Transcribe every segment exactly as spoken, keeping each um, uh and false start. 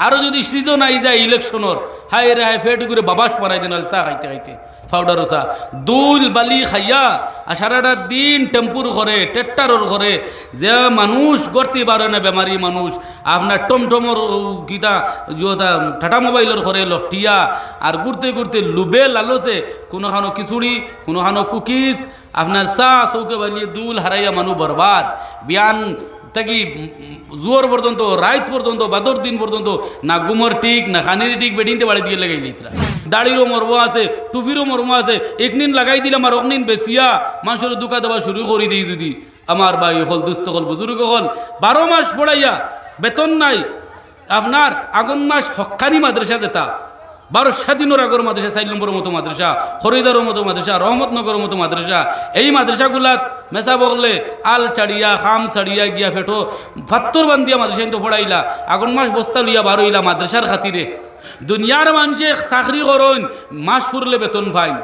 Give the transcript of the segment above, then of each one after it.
আরো যুদি season I যায় ইলেকশনর, হায় রে হায়, ফেট ঘুরে বাবাস মারাই দেন চা খাইতে খাইতে, পাউডারর চা, ধুল বালি খাইয়া, আর সারাটা দিন টেম্পুর ঘরে, ট্রেক্টরর ঘরে, যে মানুষ ঘরতে বারয় না, বেমারি মানুষ, আপনার টমটমর, ও, কিতা, ইয়ো তা, টাটা মোবাইলর ঘরে লটিয়া, আর ঘুরতে ঘুরতে লুবে লালচে, কুনুখানো খিচুড়ি, কুনুখানো কুকিজ, আপনার চা চউখে বালিয়ে ধুল হারাইয়া মানুষ বরবাদ। বিয়ান থাকি জুহর পর্যন্ত, রাইত পর্যন্ত, বাদর দিন পর্যন্ত না ঘুমর ঠিক, না খানির ঠিক, বেটিন্তে বাড়ি দিয়া লাগাইলিত্রা। দাড়িরও মর্ম আছে, টুপিরও মর্ম আছে, একনিন লাগাই দিলাম আর অকনিন বেচিয়া মানষরে ধুকা দেওয়া শুরু করি দেই যুদি। আমার ভাই অকল, দুস্ত অকল, বুজুর্গ অকল, বারো মাস পড়াইয়া বেতন নাই, আপনার আগন মাস হক্কানি মাদ্রাসা যেতা, বারো স্বাধীনর আগর মাদ্রাসা, চাইর নম্বরর মতো মাদ্রাসা, খরিদারর মতো মাদ্রাসা, রহমতনগরর মতো মাদ্রাসা, এই মাদ্রাসাগুলাত মেসাব অকলে আল ছাড়িয়া, কাম ছাড়িয়া গিয়া ফেটো ফাত্তর বান্ধিয়া মাদ্রাসাইন্তো পড়াইলা, আগন মাস বস্তা লইয়া বার অইলা মাদ্রাসার খাতিরে। দুনিয়ার মানষে চাকরি করইন, মাস ফুরলে বেতন পাইন।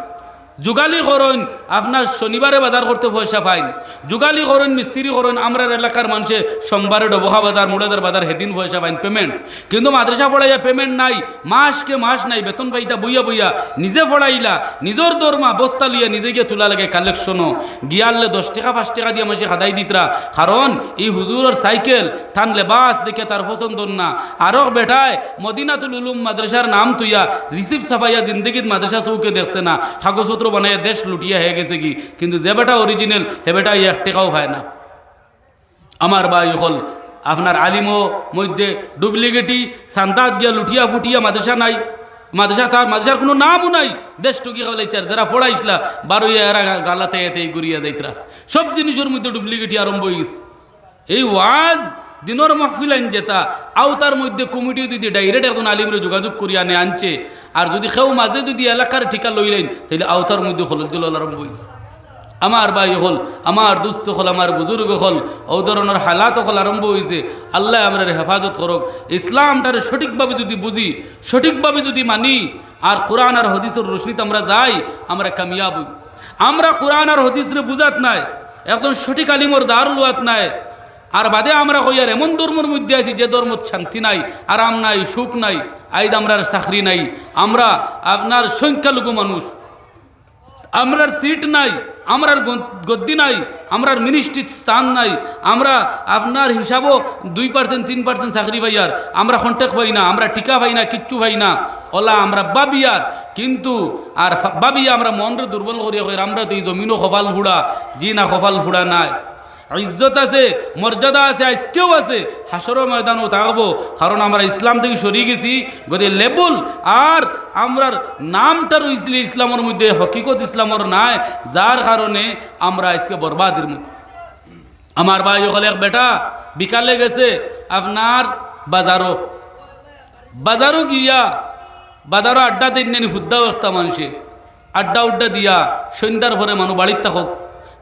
যুগালি করইন, আপনার শনিবারে বাজার করতে পয়সা পাইন। যুগালি করইন, মিস্ত্রি করইন, আমরার এলাকার মানষে সোমবারে ডবকা বাজার, মুড়াদার বাজার, হেদিন পয়সা পাইন, পেমেন্ট। কিন্তু মাদ্রাসা পড়াইয়া পেমেন্ট নাই, মাসকে মাস নাই, বেতন পাইতা বইয়া বইয়া, নিজে পড়াইলা, নিজর দরমা বস্তা লইয়া নিজে গিয়া তুলা লাগে কালেকশনও। গিয়ারলে দশ টেকা, পাঁচ টেকা দিয়া মাসে খাদাই দিতরা, কারণ ই হুজুরর সাইকেল, তান লেবাস দেখে তার পছন্দ না। আরক বেটায় মদিনাতুল উলুম মাদ্রাসার নাম তুইয়া রিসিপ্ট ছাপাইয়া জিন্দেগিত মাদ্রাসা চউখে দেখছে না, কাগজপত্র বানাইয়া দেশ লুটিয়া হয়ে গেছে কি, কিন্তু যে বেটা অরিজিনাল, হে বেটা এক টেকাও পায় না। আমার ভাই অকল, আপনার আলিমও মধ্যে ডুপ্লিকেটি, চান্দাত গিয়া লুটিয়া ফুটিয়া মাদ্রাসা নাই, মাদ্রাসা তার, মাদ্রাসার কুনু নামও নাই, দেশ টুকি খাওয়াইলাইছে। আর যারা পড়াইছলা, বার অইয়া এরা গা-, গালাতে এতে ঘুরিয়া যাইতরা। সব জিনিসর মধ্যে ডুপ্লিকেটি আরম্ভ অই গেছে। এই ওয়াজ দিনর মাহফিলাইন যেতা, আওতার মধ্যে কমিটি যুদি ডাইরেক্ট একজন আলিমরে যোগাযোগ করিয়া আনে আনছে, আর যুদি কেউ মাঝে যুদি এলাকার ঠিকা লইলাইন, তাইলে আওতার মধ্যে খলল দুলল আরম্ভ অই গেছে। আমার ভাই অকল, আমার দুস্ত অকল, আমার বুজুর্গ অকল, অউ ধরনর হালাত অকল আরম্ভ অইছে। আল্লায় আমরারে হেফাজত করউক। ইসলামটারে সঠিকভাবে যুদি বুঝি, সঠিকভাবে যুদি মানি, আর কোরআন আর হাদিসর রোশনিত আমরা যাই, আমরা কামিয়াব অই। আমরা কোরআন আর হাদিসরে বুঝাত নায়, একজন সঠিক আলিমর দ্বার লওয়াত নায়, আর বাদে আমরা কইয়ার এমন ধর্মর মধ্যে আছি যে ধর্মত শান্তি নাই, আরাম নাই, সুখ নাই, আইজ আমরার চাকরি নাই, আমরা আপনার সংখ্যালঘু মানুষ, আমরার সিট নাই, আমরার গন-, গদ্দি নাই, আমরার মিনিস্ট্রিত স্থান নাই, আমরা আপনার হিসাবও দুই পার্সেন্ট, তিন পার্সেন্ট চাকরি পাইয়ার, আমরা কন্ট্রাক্ট পাই না, আমরা ঠিকা পাই না, কিচ্ছু পাই না। অলা আমরা ভাবিয়ার, কিন্তু আর ফা-, ভাবিয়া আমরা মনরে দুর্বল করিয়া কইয়ার, আমরা তো ই জমিনও কপাল ফুড়া, জি না, কপাল ফুড়া নায়। ইজ্জত আছে, মর্যাদা আছে, আইজকেও আছে, হাশরর ময়দানও থাকবো, কারণ আমরা ইসলাম থাকি সরি গেছি, গদে লেবুল, আর আমরার নামটা রইছিল ইসলামর মধ্যে, হকিকত ইসলামর নায়, যার কারণে আমরা আইজকে বরবাদির মধ্যে। আমার ভাই অকল, এক বেটা বিকালে গেছে আপনার বাজারও, বাজারও গিয়া, বাজারও আড্ডা দেইন নি হুদ্দাও একটা মানষে, আড্ডা উড্ডা দিয়া সন্ধ্যার পরে মানুষ বাড়িত থাকউক,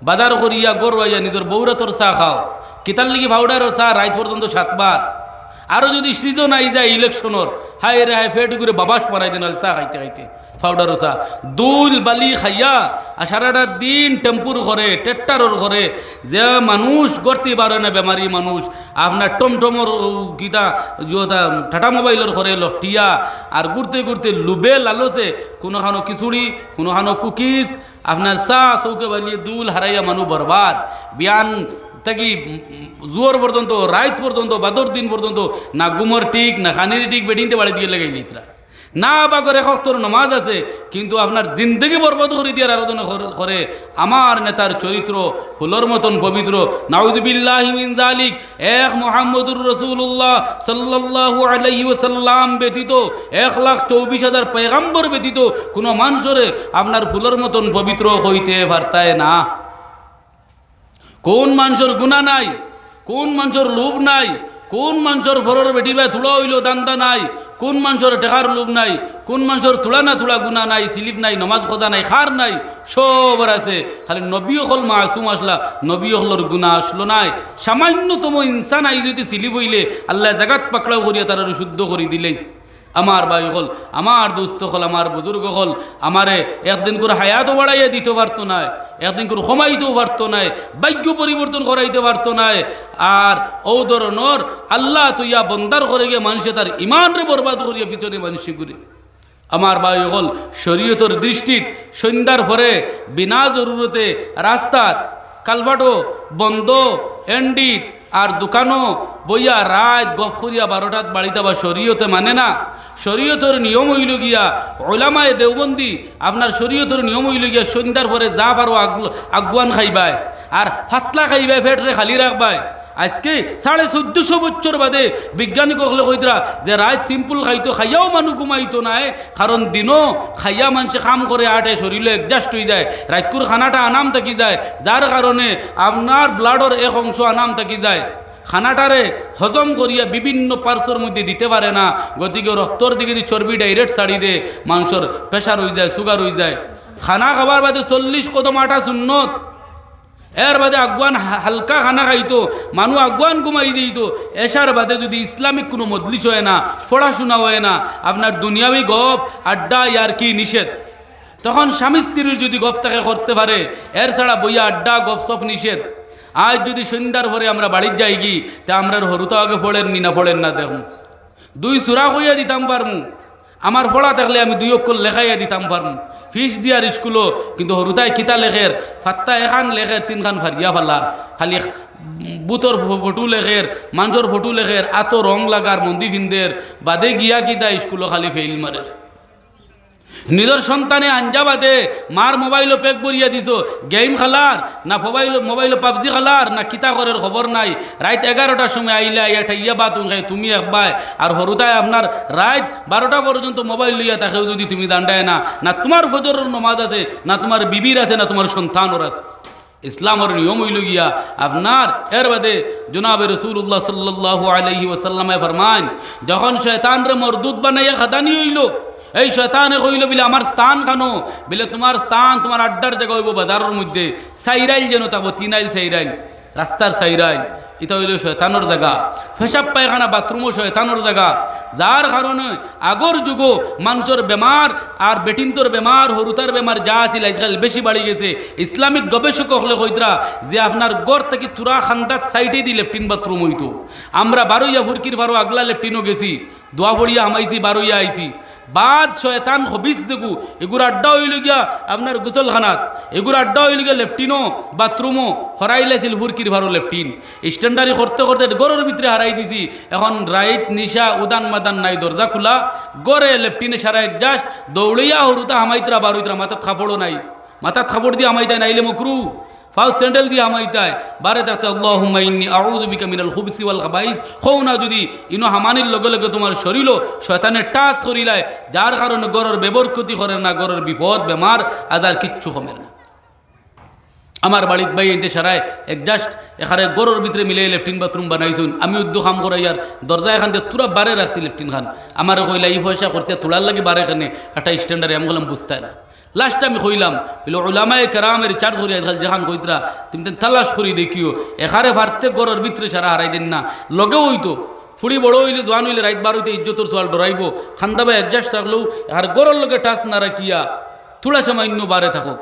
বাজার করিয়া ঘরো আইয়া নিজর বউরাতর চা খাও, কিতার লাগি পাউডারর চা রাইত পর্যন্ত সাতবার। আরো যুদি সিজন আই যায় ইলেকশনর, হায় রে হায়, ফেট ঘুরে বাবাস মারাই দেন চা খাইতে খাইতে, পাউডারর চা, ধুল বালি খাইয়া, আর সারাটা দিন টেম্পুর ঘরে, ট্রেক্টরর ঘরে, যে মানুষ ঘরতে বারয় না, বেমারি মানুষ, আপনার টমটমর, ও, কিতা, ইয়ো তা, টাটা মোবাইলর ঘরে লটিয়া, আর ঘুরতে ঘুরতে লুবে লালচে কুনুখানো খিচুড়ি, কুনুখানো কুকিজ, আপনার চা চউখে বালিয়ে ধুল হারাইয়া মানুষ বরবাদ। বিয়ান থাকি জুহর পর্যন্ত, রাইত পর্যন্ত, বাদর দিন পর্যন্ত না ঘুমর ঠিক, না খানির ঠিক, বেটিন্তে বাড়ি দিয়া লাগাইলিত্রা। না বা করে এক অক্তর নমাজ আছে, কিন্তু আপনার জিন্দেগি বরবাদ করি দিয়ার আরাধনা কর-, করে। আমার নেতার চরিত্র ফুলর মতন পবিত্র। নাউযুবিল্লাহি মিন যালিক। এক মুহাম্মদুর রাসূলুল্লাহ সাল্লাল্লাহু আলাইহি ওয়াসাল্লাম ব্যতীত, এক লাখ চব্বিশ হাজার পয়গাম্বর ব্যতীত কুনু মানষরে আপনার ফুলর মতন পবিত্র কইতে পারতায় না। কুন মানষর গুনা নাই, কুন মানষর লোভ নাই, কুন মানষর ফরর বেটির বায় তুলা অইলো দান্দা নাই, কুন মানষর টেকার লোভ নাই, কুন মানষর তুলা না তুলা গুনা নাই, সিলিপ নাই, নমাজ কাজা নাই, কার নাই, সবর আছে। খালি নবী অকল মাসুম আছলা, নবী অকলর গুনা আছলো নায়। সামান্যতম ইনসান আইজ যুদি সিলিপ অইলে আল্লায় জাগাত পাকড়াও করিয়া তারারে শুদ্ধ করি দিলাইছ। আমার ভাই অকল, আমার দোস্ত অকল, আমার বুজুর্গ অকল, আমারে একদিন করে হায়াতও বাড়াইয়া দিতো পারতো নায়, একদিন করে কমাইতেও পারতো নায়, ভাগ্য পরিবর্তন করাইতে পারতো নায়। আর অউ ধরনর আল্লাহ থইয়া বন্দার ঘরে গিয়া মানষে তার ইমানরে বরবাদ করিয়া পিছনে মানষে ঘুরে। আমার ভাই অকল, শরীয়তর দৃষ্টিত সন্ধ্যার পরে বিনা জরুরতে রাস্তাত, কালভার্টো, বন্দো, এন্ডিত আর দোকানো বইয়া রাইত গফ করিয়া বারোটাত বাড়িত আইবা শরীয়তে মানে না। শরীয়তর নিয়ম অইলো গিয়া, ওলামায়ে দেওবন্দি, আপনার শরীয়তর নিয়ম অইলো গিয়া সন্ধ্যার পরে যা পারো আগ-, আগুয়ান খাইবায়, আর ফাতলা খাইবায়, পেটরে খালি রাখবায়। আইজকে সাড়ে চৌদ্দশো বছর বাদে বিজ্ঞানী অকলে কইতরা যে রাইত simple খাইতো, খাইয়াও মানুষ ঘুমাইতো নায়, কারণ দিনো খাইয়া মানষে কাম করে আটে, শরীলো adjust অইযায়, রাইতকুর খানাটা আনাম থাকি যায়, যার কারণে আপনার bloodর এক অংশ আনাম থাকি যায়, খানাটারে হজম করিয়া বিভিন্ন partsর মধ্যে দিতে পারে না, গতিকে রক্তর দিকেদি চর্বি direct ছাড়ি দে, মানষর pressure অইযায়, sugar অইযায়। খানা খাবার বাদে চল্লিশ কদম আটা সুন্নত। এর বাদে আগুয়ান হা-, হালকা খানা খাইতো, মানুষ আগুয়ান ঘুমাই দিতো। এশার বাদে যদি ইসলামিক কুনু মজলিস অয় না, পড়াশুনা অয় না, আপনার দুনিয়াবি গফ, আড্ডা, ইয়ার্কি নিষেধ। তখন স্বামী স্ত্রীর যদি গফ থাকে করতে পারে, এর ছাড়া বইয়া আড্ডা, গফসফ নিষেধ। আইজ যদি সন্ধ্যার পরে আমরা বাড়িত যাইগি, তে আমরার হুরুতা আগে পড়ের নি না পড়ের না দেখমু। দুই সুরা কইয়া দিতাম পারমু, আমার পড়া থাকলে আমি দুই অক্ষর লেখাইয়া দিতাম পারমু। Fees দিয়ার ইস্কুলো, কিন্তু হুরুতায় কিতা লেখের, ফাত্তা এখান লেখের, তিনখান ফারিয়া ফালার, খালি বুতর ফ-, ফটো লেখের, মানষর ফটো লেখের, আতো রং লাগার, মন্দি ফিন্দের, বাদে গিয়া কিতা ইস্কুলো খালি fail মারের। নিজর সন্তানে আঞ্জা বাদে মার মোবাইলো pack ভরিয়া দিছো, game খেলার না মোবাইলো, মোবাইলো PUBG খেলার না কিতা করের খবর নাই। রাইত এগারোটার সময় আইলা, আইয়া ঠাইয়া বাত উন খায়, তুমি এক বায়, আর হুরুতায় আপনার রাইত বারোটা পর্যন্ত মোবাইল লইয়া থাকেও যদি তুমি দান্ডায় না, না তুমার ফজরর নমাজ আছে, না তুমার বিবির আছে, না তুমার সন্তানর আছে। ইসলামর নিয়ম অইলো গিয়া আপনার। এর বাদে জনাবে রাসূলুল্লাহ সাল্লাল্লাহু আলাইহি ওয়াসাল্লামে ফরমাইন, যখন শয়তানরে মরদুদ বানাইয়া খাদানি অইলো, এই শয়তানে কইলো বিলে, "আমার স্থান কানো?" বিলে, "তুমার স্থান তুমার আড্ডার জাগা অইবো বাজারর মধ্যে, চাইরাইল যেন থাকবো, তিন আইল চাইরাইল, রাস্তার চাইরাইল।" ইটা অইলো শয়তানর জাগা। পেশাব পায়খানা বাথরুমও শয়তানর জাগা, যার কারণে আগর যুগো মানষর বেমার আর বেটিন্তর বেমার, হুরুতার বেমার যা আছিল, আইজকাল বেশি বাড়ি গেছে। ইসলামিক গবেষক অকলে কইতরা যে আপনার ঘর থাকি থুড়া কান্দাত সাইডেদি লেট্রিন বাথরুম অইতো। আমরা বারইয়া ফুরকির ফারো আগলা লেট্রিনও গেছি, দোয়া পড়িয়া হামাইছি, বারইয়া আইছি। বাদ শয়তান খবিস যেগু, এগুর আড্ডা অইলো গিয়া আপনার গোসলখানাত, এগুর আড্ডা অইলো গিয়া লেট্রিনও, বাথরুমও, হরাইলাইছিল ফুরকির ফারো লেট্রিন। Standard-ই করতে করতে ঘরর ভিতরে হারাই দিছি। এখন রাইত নিশা উদান মাদান নাই, দরজা খুলা, ঘরে লেট্রিনে সারা এক জাস, দৌড়িয়া হুরুতা হামাইতরা, বারইতরা, মাথাত কাপড়ও নাই, মাথাত কাপড় দিয়া হামাইতায়, নাইলে মকরু, ফাও স্যান্ডেল দিয়া হামাইতায়, বারে থাকতে আল্লাহুম্মা ইন্নী আউযু বিকা মিনাল খুবুসি ওয়াল খাবাইস কও না যদি, ইনো হামানির লগে লগে তুমার শরীলো শয়তানে touch করিলায়, যার কারণে ঘরর বেবরকতি করের না, ঘরর বিপদ বেমার আজার কিচ্ছু কমের না। আমার বাড়িত ভাই এনতে সারায় এক জাস এখানে ঘরর ভিতরে মিলে লেট্রিন বাথরুম বানাইছইন। আমি উদ্দু কাম করাইয়ার দরজা এখান দিয়া থুড়া বারে রাখছি লেট্রিন খান। আমারে কইলা, "ই পয়সা খরচা থুড়ার লাগি বারে কেনে, একটা standard-এ।" আমি কইলাম, "বুঝতায় না।" Last-এ আমি কইলাম, বলে, "উলামায়ে কেরামে research করি আইজকাল যেখান কইতরা, তুমি তেন তালাশ করি দেখিও, এখানে ফারতে ঘরর ভিতরে সারা হারাই দেন না, লগে অইতো, ফুড়ি বড় অইলে, জোয়ান অইলে, রাইত বার অইতে ইজ্জতর সওয়াল ডরাইবো, কান্দা বা এক জাস থাকলেও, আর ঘরর লগে touch না রাখিয়া, থুড়া সামান্য বারে থাকো।"